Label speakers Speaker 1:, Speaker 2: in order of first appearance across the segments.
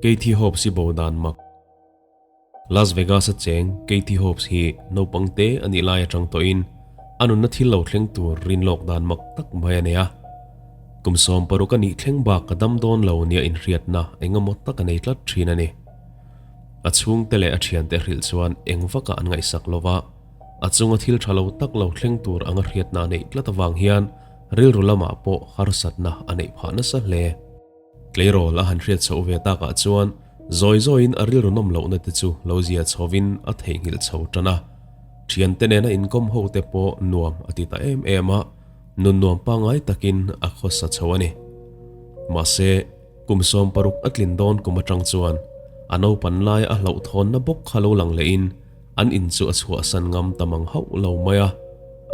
Speaker 1: Katie Hobbs hi bo dan mak. Las Vegas-a cheng Katie Hobbs hi naupang te a nih lai atang tawhin a nunna thil lo thleng tur rinlawk dan mak tak mai a nei a. Kum 60 a nih thleng bak ka dam dawn lo nia inhriatna engemaw tak a nei tlat thin a ni. A chhungte leh a thiante hrilh chuan eng vakah an ngaihsak lo va, a chunga thil tha lo tak lo thleng tur anga hriatna a neih tlat avang hian rilru lamah pawh harsatna a neih phah nasa hle. Tleirawl a han hriat chhoh ve takah chuan zawi zawiin a rilru nawm lohna te chu lo zia chhovin a theihnghilh chho tan a. Thiante nena inkawm ho te pawh nuam a ti ta em em a, nun nuam pangngai takin a khawsa chho a ni. Mahse, kum 60 a tlin dawn kum atang chuan a naupan laia a hlauhthawnna bawk kha lo lang lehin an in chu a chhuahsan ngam ta mang hauh lo mai a,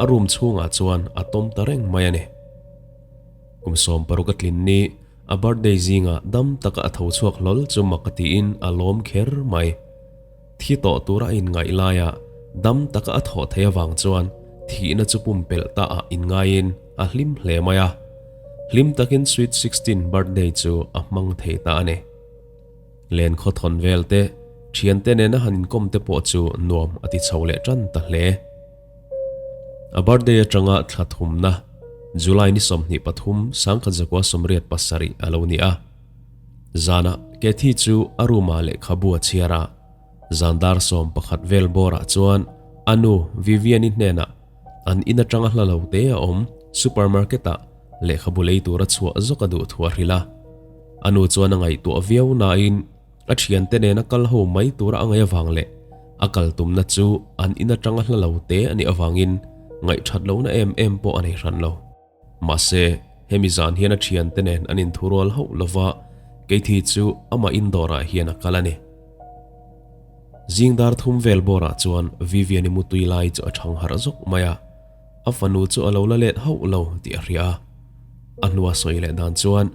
Speaker 1: a room chhungah chuan a tawm ta reng mai a ni. Kum 60 a tlin ni, a birthday zingah dam taka a tho chhuak hlawl chu mak a tiin a lawm kher mai. Thi tawh tura a inngaih laia dam taka a thawh theih avang chuan thihna chu pumpelh ta ah inngaiin a hlim hle mai a. Hlim takin sweet 16 birthday chu a hmang thei ta a ni. Len khaw thawn vel te, thiante nena han inkawm te pawh chu nuam a ti chho leh tan ta hle. A birthday atanga thla thumna, July ni 23, 1987 a lo ni a. Zanah Kathy chu a room-ah lehkhabu a chhiar a, zan dar 11 vel bawrah chuan a nu Vivian-i hnenah an in atanga hla lo te a awm supermarket-ah lehkhabu lei tura chhuah zawk a duh thu a hrilh a. A nu chuan a ngaihtuah viau nain A thiante nena kal ho mai tura a ngaih avang leh a kal tumna chu an in atanga hla lo te a nih avangin ngaihthat lohna em em pawh a nei hran lo. Mahse, hemi zan hian a thiante nen an inthurual hauh lova, Keithi chu amah indawrah hian a kal a ni. Zing dar thum vel bawrah chuan Vivian-i mutui lai chu a chhang harh zawk mai a, a fanu chu a lo la let hauh lo tih a hria a. A hnua sawi leh dan chuan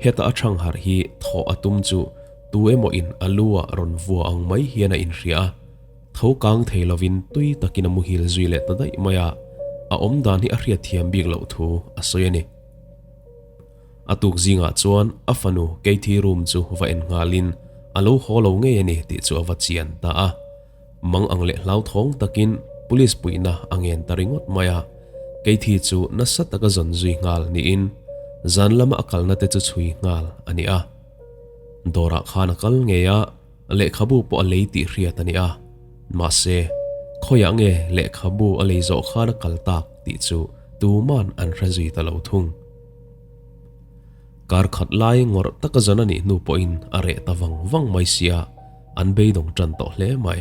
Speaker 1: heta a chhang harh hi thawh a tum chu tu emaw in a lu ah rawn vua ang mai hian a inhria a, tho kang thei lovin tui takin a muhil zui leh ta daih mai a, a awm dan hi a hriat thiam bik loh thu a sawi a ni. A tuk zingah chuan a fanu Katie room chu va en nghalin a lo haw lo ngei a ni tih chu a va chian ta a. Mang ang leh hlauthawng takin police puihna a ngen ta ringawt mai a, Keithi chu nasa taka zawn zui nghal niin zan lama a kalna te chu chhui nghal a ni a. Dawrah khan a kal ngei a, lehkhabu pawh a lei tih hriat a ni a. Mahse, khawiah nge lehkhabu a lei zawh khan a kal tak tih chu tuman an hre zui ta lo thung. Kar khat lai ngawrh taka zan a nih hnu pawhin a reh ta vang vang mai sia, an beidawng tan tawh hle mai.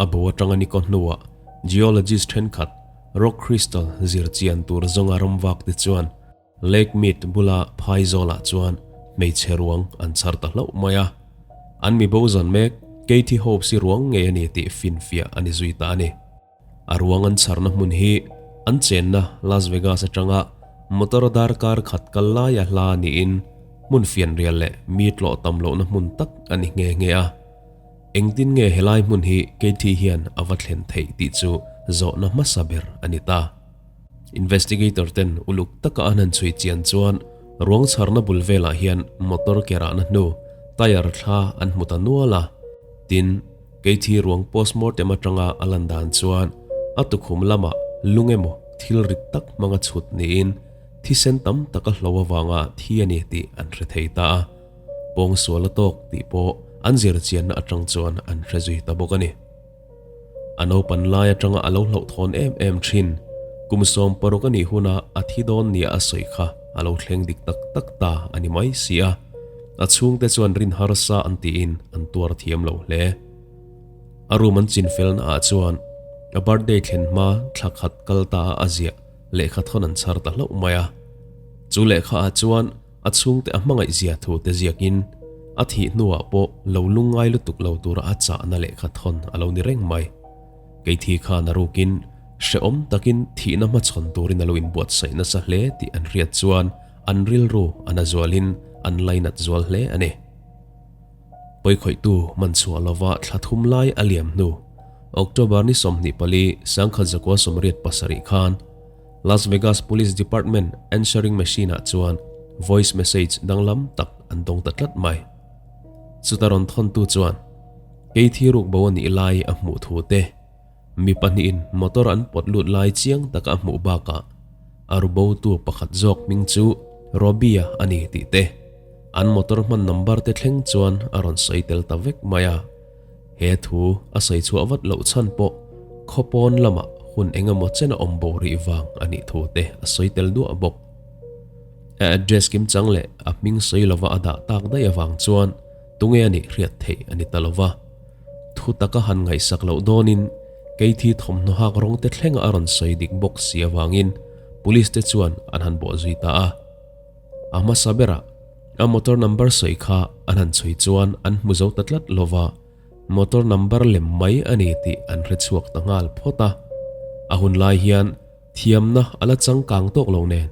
Speaker 1: A bo atanga ni kaw hnuah geologist thenkhat rock crystal zir chian tur zawnga ramvak te chuan Lake Mead bula phai zawlah chuan hmeichhe ruang an chhar ta hlauh mai a. An mi bo zan mek Katie Hobbs i ruang ngei a ni tih finfiah a ni zui ta a ni. A ruang an chharna hmun hi an chenna Las Vegas atanga motor darkar khat kal laia hla niin hmun fianrial leh mi tlawh tam lohna hmun tak a ni nghe nghe a. Engtin nge helai hmun hi Katie hian a va thlen theih tih chu zawhna hmasa ber a ni ta. Investigator ten uluk taka an han chhui chian chuan ruang chharna bul velah hian motor ke rahna hnu tyre thla an hmu ta nual a. Tin, Keithi ruang postmortem atanga a lan dan chuan a tukhum lamah lung emaw thil rit tak hmanga chhut niin thisen tam tak a hlo avanga thi a ni tih an hre thei ta a. Pawng sual a tawk tih pawh an zir chianna atang chuan an hre zui ta bawk a ni. A naupan lai atanga a lo hlauhthawn em em thin, kum 60 a nih huna a thi dawn nia a sawi kha a lo thleng dik tak tak ta a ni mai si a. A chhungte chuan rin harsa an tiin an tuar thiam lo hle. A room an chin felna ah chuan a birthday thlen hma thla khat kal ta a a ziah lehkha thawn an chhar ta hlauh mai a. Chu lehkha ah chuan a chhungte a hmangaih zia thu te ziakin a thih hnuah pawh lo lungngai lutuk lo tura a chahna lehkha thawn a lo ni reng mai. Kei thi khan a rukin hrehawm takin thihna hmachhawn turin a lo inbuatsaih nasa hle tih an hriat chuan an rilru a na zualin an lainat zual hle a ni. Pawikhawihtu man chhuah lova thla thum lai a liam hnu, October ni 24, 1987 khan Las Vegas Police Department answering machine-ah chuan voice message danglam tak an dawng ta tlat mai. Chuta rawn thawntu chuan kei thi ruk bo a nih lai a hmuh thu te, mi pahnihin motor an pawt lut lai chiang taka a hmuh bakah a ru botu pakhat zawk hming chu Robbie-a a ni tih te, an motor hman number te thleng chuan a rawn sawi tel ta vek mai a. He thu a sawi chhuah vat loh chhan pawh khawpawn lamah hun eng emaw chen a awm bo rih vang a nih thu te a sawi tel duah bawk. A address kim chang leh a hming sawi lova a dah tak daih avang chuan tunge a nih hriat theih a ni ta lova. Thu taka han ngaihsak loh dawnin Keithi thawmhnaw hak rawng te thlenga a rawn sawi dik bawk si avangin Police te chuan an han bawh zui ta a. A hmasa berah a motor number sawi kha an han chhui chuan an hmu zo ta tlat lova, motor number lem mai a ni tih an hre chhuak ta nghal phawt a. A hun lai hian thiamna a la changkang tawk lo nen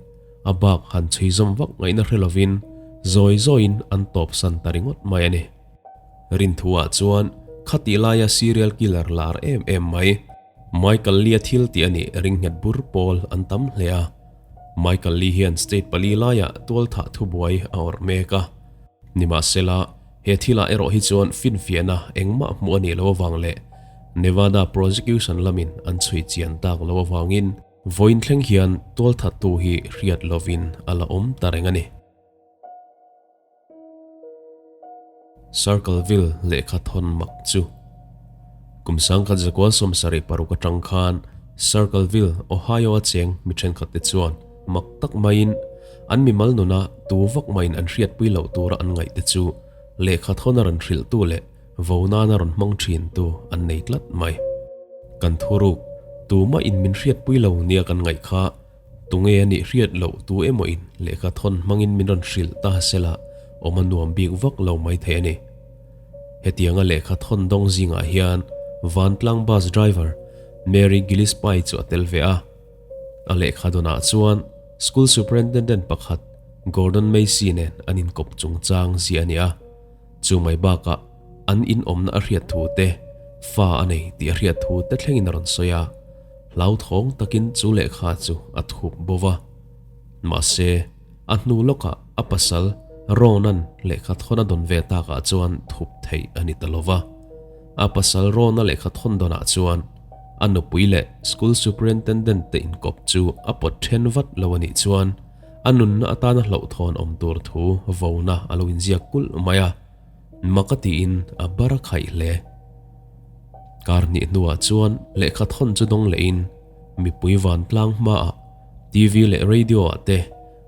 Speaker 1: a bak han chhui zawm vak ngaihna hre lovin zawi zawiin an tawp san ta ringawt mai a ni. Rinthuah chuan khatih laia serial killer lar em em mai Michael Lee-a thil tih a nih ring nghet bur pawl an tam hle a. Michael Lee hian state pali laiah tualthah thubuai a awrh mek a. Nimahsela, he thilah erawh hi chuan finfiahna engmah hmuh a nih loh avang leh Nevada prosecution lamin an chhui chian tak loh avangin vawiin thleng hian tualthattu hi hriat lovin a la awm ta reng a ni. Circleville lehkha thawn mak chu kum sangkhat zakual 76 atang khan Circleville, Ohio a cheng mi thenkhat te chuan mak tak maiin an mimal nuna tu vak maiin an hriatpui loh tura an ngaih te chu lehkha thawn a rawn hrilhtu leh vo nana rawn hmang thintu an nei tlat mai. Kan thuruk, tumah in min hriatpui lo nia kan ngaih kha Tunge a nih hriat loh tu emaw in lehkha thawn hmangin min rawn hrilh ta sela awm a nuam bik vak lo mai thei a ni. Hetianga lehkha thawn dawng zingah hian Vantlang bus driver Mary Gillespie chu a tel ve a. A lehkha dawnah chuan school superintendent pakhat Gordon Macy nen an inkawp chungchang ziah a ni a. Chu mai bakah an inawmna a hriat thu te, fa a nei tih a hriat thu te thlengin a rawn sawi a, hlauthawng takin chu lehkha chu a thup bo va. Mahse, a hnu lawkah a pasal Ron-a'n lehkha thawn a dawn ve takah chuan thup theih a ni ta lo va. A pasal Ron-a lehkha thawn dawnah chuan a nupui leh school superintendent te inkawp chu a pawt then vat lo a nih chuan A nunna atana hlauhthawn awm tur thu vona a lo inziak kulh mai a, mak a tiin a bar a khaih hle. Kar hnih hnuah chuan lehkha thawn chu dawng lehin mipui vantlang hmaah TV leh radio ah te,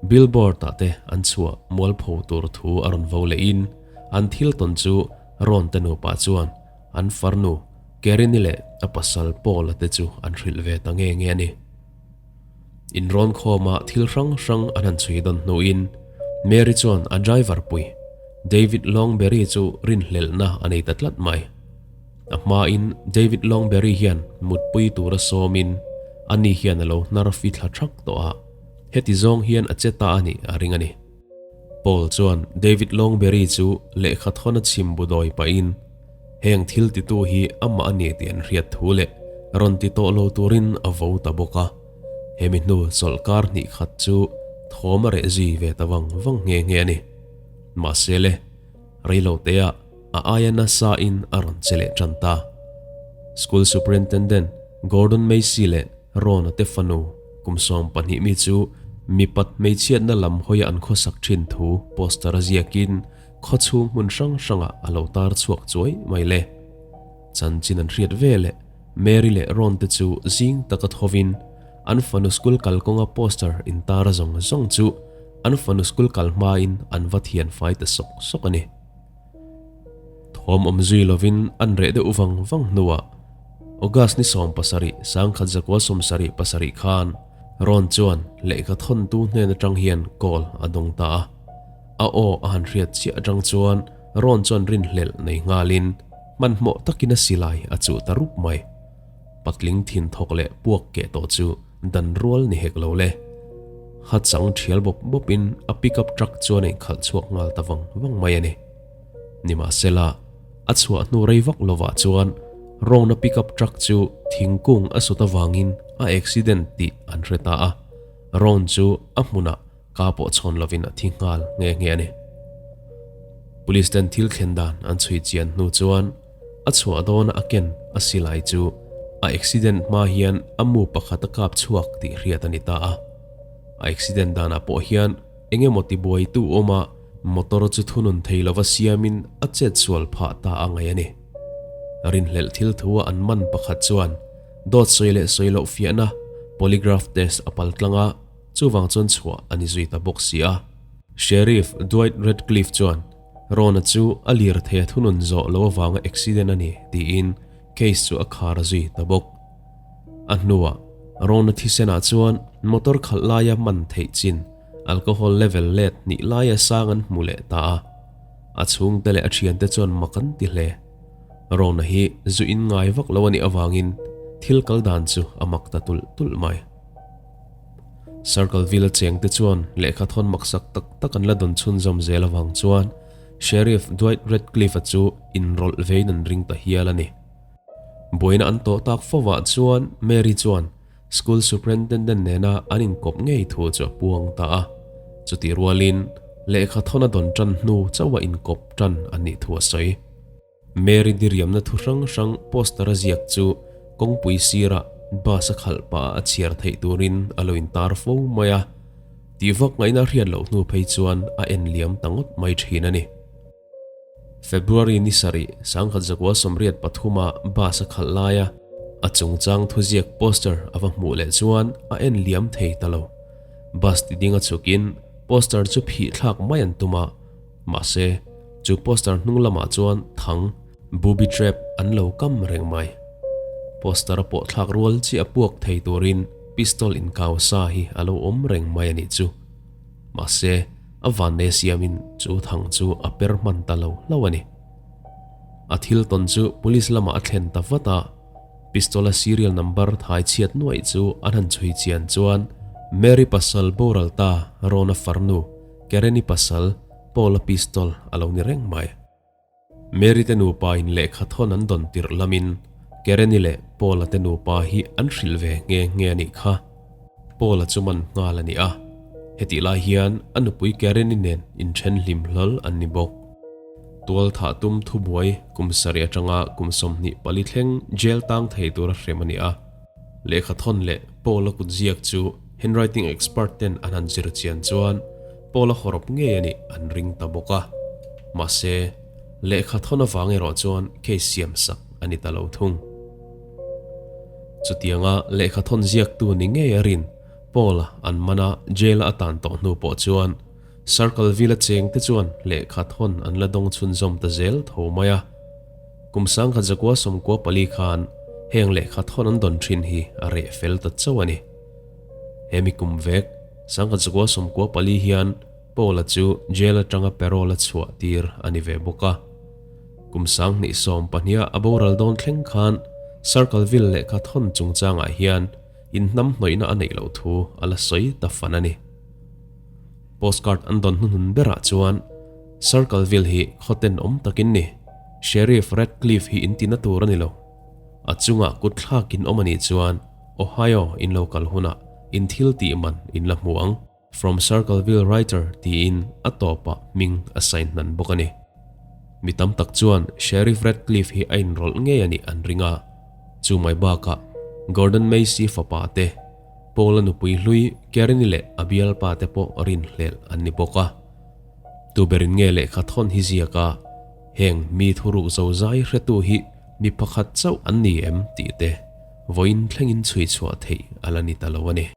Speaker 1: billboard ah te an chhuah mualpho tur thu a rawn vo lehin an thil tawn chu rawn te nupa chuan an farnu Kerini leh a pasal Paul-a te chu an hrilh ve ta nge nge a ni. Inrawn khawma thil hrang hrang an han chhui dawn hnuin Mary chuan a driver pui David Longberry chu rinhlelhna a nei ta tlat mai. A hmain David Longberry hian mutpui tura sawmin ani hian a lo hnar fi thla thak tawh a, heti zawng hian a che ta a nih a ring a ni. Paul chuan David Longberry chu lehkha thawn a chhim bu dawi pahin heng thil titu hi amah a ni tih an hriat thu leh rawn ti tawh lo turin a vo ta bawk a. Hemi hnu chawlhkar hnih khat chu thawm a reh zui ve ta vang vang nghe nghe a ni. Mahse le, reiloteah a aia nasa in a rawn che leh tan ta. School Superintendent Gordon Macy leh Ron-a te fanu kum 12 mi chu mipat hmeichhiatna lam hawia an khawsak thin thu poster a ziakin khawchhung hmun hrang hrangah a lo tar chhuak chuai mai le. Chanchin an hriat ve leh Mary leh Ron te chu zing taka thovin an fanu school kalkawnga poster intar zawng zawng chu an fanu school kal hmain an va thian fai ta sawk sawk a ni. Thawm awm zui lovin an reh deuh vang vang hnuah August ni 17, 1977 khan Ron chuan lehkha thawntu hnen atang hian call a dawng ta a. A aw a han hriat chiah atang chuan Ron chuan rinhlelh nei nghalin hmanhmawh takin a silai a chuh ta rup mai. Patling thin thawk leh puak keh tawh chu dan rual ni hek lo le. Ha chang thial bawp bawpin a pickup truck chuan a inkhalh chhuak nghal ta vang vang mai a ni. Nimahsela, a chhuah hnu rei vak lovah chuan Ron-a pickup truck chu thingkung a sut avangin a accident tih an hre ta a. Ron chu a hmunah ka pawh chhawn lovin a thi nghal nghe nghe a ni. Police ten thil thlen dan an chhui chian hnu chuan a chhuah dawna a ken a silai chu a accident hma hian a mu pakhat a kap chhuak tih hriat a ni ta a. A accident danah pawh hian eng emaw tibuaitu awma motor chu thunun thei lova siamin a chet sual phah ta a ngaih a ni. Rinhlelh thil thua an man pakhat chuan dawt sawi leh sawi loh fiahna polygraph test a pal tlang a, chuvang chuan chhuah a ni zui ta bawk si a. Sheriff Dwight Radcliffe chuan Rona chu a lir thei a thunun zawh lo avanga accident a ni tiin case chu a khar zui ta bawk. A hnuah Rona thisenah chuan motor khalh laia man theih chin alcohol level let hnih laia sang an hmu leh ta a. A chhungte leh a thiante chuan mak an ti hle. Rona hi zu in ngai vak lo a nih avangin thil kal dan chu a mak ta tulh tulh mai. Circle Villa chengte chuan lehkha thawn maksak tak tak an la dawn chhunzawm zel avang chuan Sheriff Dwight Radcliffe-a chu inrawlh vein an ring ta hial a ni. Buaina an tawh tak fovah chuan Mary chuan School Superintendent nena an inkawp ngei thu chu a puang ta a. Chutih rualin lehkha thawn a dawn tan hnu chauha inkawp tan a nih thu a sawi. Mary diriamna thu hrang hrang poster a ziak chu kawngpui sirah bus a khalh pah a chhiar theih turin a lo intar fo mai a, tih vak ngaihna a hriat loh hnu phei chuan a en liam ta ngawt mai thin a ni. February ni sarih sangkhat zakua sawmriat pathuma bus a khalh laia a chungchang thuziak poster a va hmuh leh chuan a en liam thei ta lo. Bus ti ding a chhukin poster chu phih thlak mai an tum a, Mahse, chu poster hnung lamah chuan thang, booby trap, an lo kam reng mai. Poster a pawh thlak rual chiah a puak thei turin pistol inkau sa hi a lo awm reng mai a nih chu. Mahse, a vanne siamin chu thang chu a per hman ta lo hlauh a ni. A thil tawn chu police lamah a thlen ta vat a, pistol a serial number thai chhiat nuaih chu an han chhui chian chuan Mary pasal boral ta Rona farnu, Karen-i pasal, Paul-a pistol a lo ni reng mai. Mary te nupa in lehkha thawn an dawn tirh lamin Karen-i leh Paul-a te nupa hi an hrilh ve nghe nghe a nih kha. Paul-a chu man nghal a ni a, hetih lai hian a nupui Karen-i nen inthen hlim hlawl an ni bawk. Tual thah tum thubuai kum sarih atanga kum 24 thleng jail tang thei tura hrem a ni a. Lehkha thawn leh Paul-a kutziak chu handwriting expert ten an han zir chian chuan Paul-a hawrawp ngei a nih an ring ta bawk a. Mahse, lehkha thawn avang erawh chuan case siam sak a ni ta lo thung. Chutianga lehkha thawn ziaktu ni ngei a rin Paul-a an mana jail-a a tan tawh hnu pawh chuan Circle Villa cheng te chuan lehkha thawn an la dawng chhunzawm ta zel tho mai a. Kum sangkhat zakua 94 khan heng lehkha thawn an dawn thin hi a reh fel ta chauh a ni. Hemi kum vek sangkhat zakua 94 hian Paula chu jail atanga parole a chhuah tir a ni ve bawk a. Kum 2012 a boral dawn thleng khan Circleville lehkha thawn chungchangah hian inhnam hnawihna a neih loh thu a la sawi ta fan a ni. Postcard an dawn hnuhnun berah chuan Circleville hi khawten awm takin ni. Sheriff Radcliffe hi intina tur a ni lo. A chungah kut thlakin awm a nih chuan Ohio in lo kal hunah in thil tih man in la hmu ang. From Circleville Writer tiin a tawpah hming a sign hnan bawk a ni. Mi tam tak chuan Sheriff Radcliffe hi a inrawlh ngei a nih an ring a. Chu mai bakah Gordon Macy fapa te, Paul-a nupui hlui Karen-i leh a bialpa te pawh rinhlelh an ni bawk a. Tu berin nge lehkha thawn hi ziak a, heng mi thuruk zo zai hretu hi mi pakhat chauh an ni em tih te vawiin thlengin chhui chhuah theih a la ni ta lo a ni.